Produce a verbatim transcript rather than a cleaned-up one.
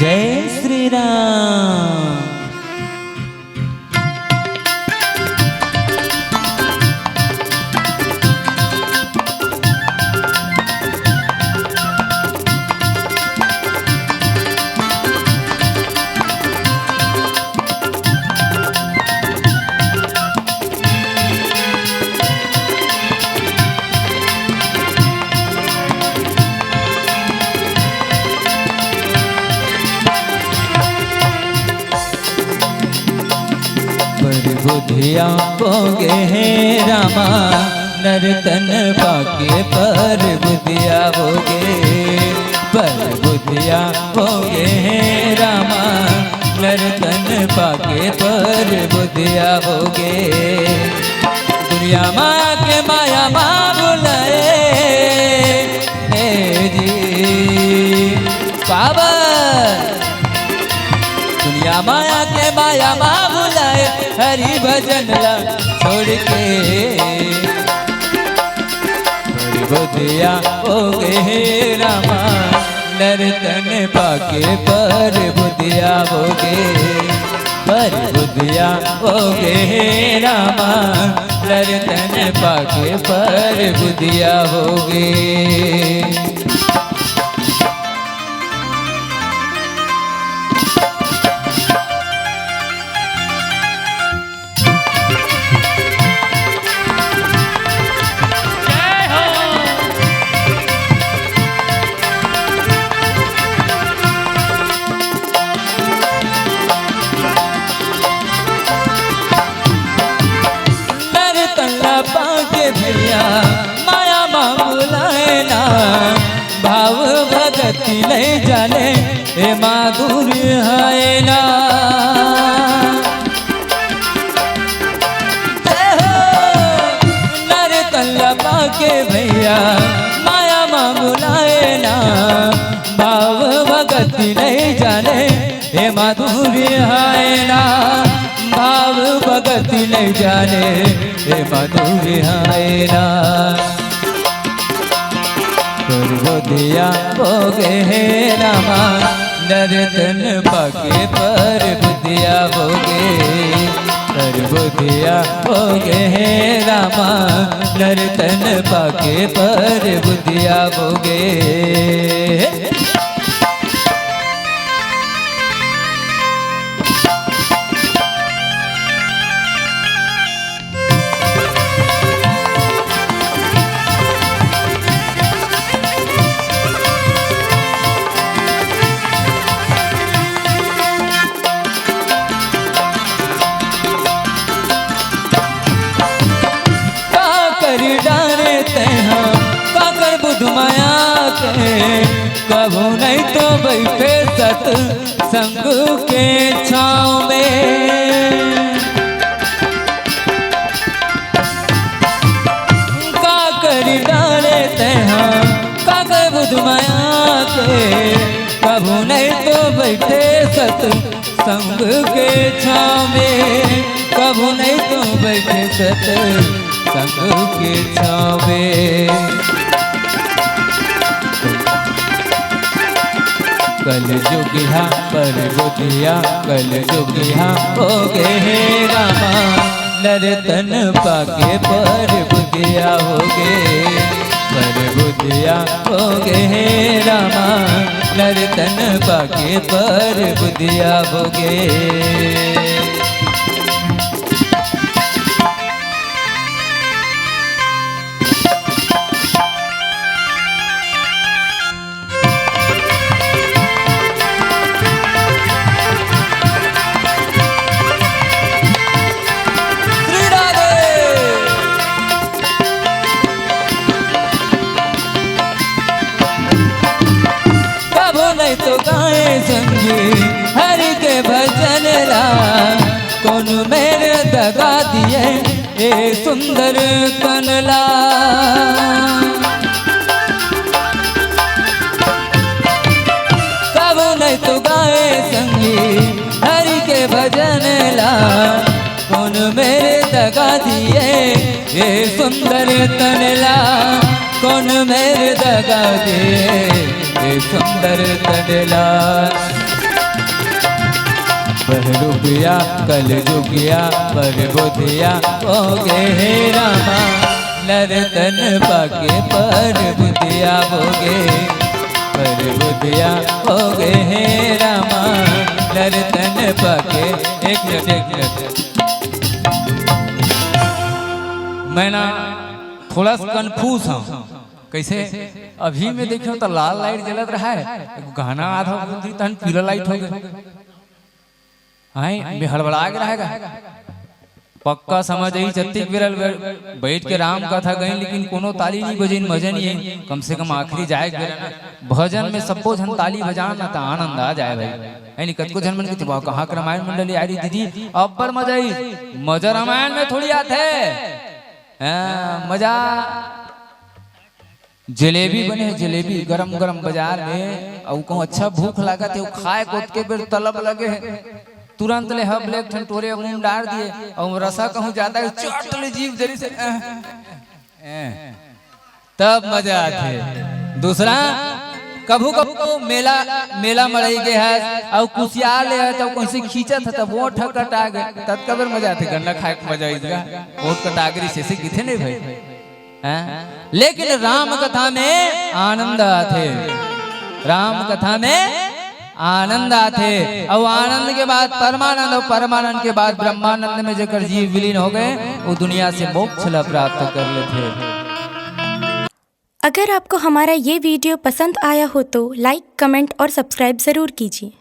जय श्री राम। पर बुधिया पोगे हे रामा, नर तन पाके पर बुधिया पोगे। पर बुधिया पोगे हे रामा, नर तन पाके पर बुधिया पोगे। दुनिया माया के माया बाबुल ए जी, पावन। दुनिया माया के माया बाबुल ए, हरि भजन ला छोड़ के। पर बुधिया पोगे हे रामा, नर तन पाके पर बुधिया पोगे। पर बुधिया पोगे हे रामा, नर तन पाके पर बुधिया पोगे। नर तन ला पाके भैया, माया मा भुलाए ना, भाव भगति नहीं जाने, ए माधुर है ना। जय हो। नर तन ला पाके भैया, माया मा भुलाए ना, भाव भगति नहीं जाने, ए माधुर है ना, भाव भगति नहीं जाने, ए माधुर है ना। पर बुधिया पोगे हे रामा, नर तन पाके पर बुधिया पोगे। पर बुधिया पोगे हे रामा, नर तन पाके पर बुधिया पोगे। का करी डारे तेहा, का कर बुध माया के, कभू नहीं तो बैठे सत संग के छाँव में। का करी डारे तेहा, का कर बुध माया के, कभू नहीं तो बैठे सत संग के छाँव में, कभू नहीं तो बैठे सत संग के छाँव में। कल जुगिहा पर बुधिया, कल जुगिहा पोगे हे रामा, नर तन पाके पर बुधिया पोगे। पर बुधिया पोगे हे रामा, नर तन पाके पर बुधिया पोगे। श्री राधे। कभू नहीं तो गाए संगी हरि के भजन ला, कौन मेर दगा दिए ए सुंदर तन ला। कभू नहीं तो गाए संगी हरि के भजन ला, कौन मेर दगा दिए ए सुंदर तन ला, कौन मेर दगा दिए ए सुंदर तन ला। रुपिया कल जुगिया पर बुधिया होगे हे रामा, नर तन पाके पर बुधिया होगे, पर बुधिया होगे हे रामा, नर तन पाके। एक मिनट, एक मिनट। मैं ना थोड़ा सा कन्फ्यूज हूँ। कैसे? अभी मैं देखियो तो लाल लाइट जलत रहा है, एगो गाना आधा बोल दी तहन पीला लाइट हो गए। हाय, मैं हड़बड़ा के रहेगा। पक्का समझ आई, जत्तिक बेरा ल बैठ के राम कथा गई, लेकिन कोनो ताली नहीं बजे, मजा नहीं है। कम से कम आखिरी जाए के बेरा ना, भजन में सब्बो झन ताली बजान ना, त आनंद आ जाए भाई। है नहीं, कतको झन मन के, "वाह, कहाँ के रामायण मंडली आ रही दीदी, अब्बड़ मजा आई।" मजा रामायण में थोड़ी आथे। हाँ, मजा। जलेबी बने हे, जलेबी गरम गरम बाजार में, अउ कहूँ अच्छा भूख लागत हे, अउ खाए के ओतके बेर तलब लगे हे, तुरंत ले हब ले एक ठन टोरे मुंह डार दिए, अउ रसा कहूँ ज्यादा हे, चट ले जीभ जरी से, अह, अह, तब मजा आथे। दूसरा, कभू कभू मेला, मेला मड़ई गे हस, अउ कुसियार ले हस, अउ कइसे खींचत हे, तब ओठ कटा गे, ततका बेर मजा आथे। गन्ना खाए के मजा आइस गा, ओठ कटा गे, से, से किथे नहीं भाई। हैं? लेकिन राम कथा में आनंद आथे, राम कथा में आनंद आथे। अउ आनंद के बाद परमानंद, अउ परमानंद के बाद ब्रह्मानंद में जेकर जीव विलीन हो गए, वो दुनिया से मोक्ष ला प्राप्त कर लेथे। अगर आपको हमारा ये वीडियो पसंद आया हो तो लाइक, कमेंट और सब्सक्राइब ज़रूर कीजिए।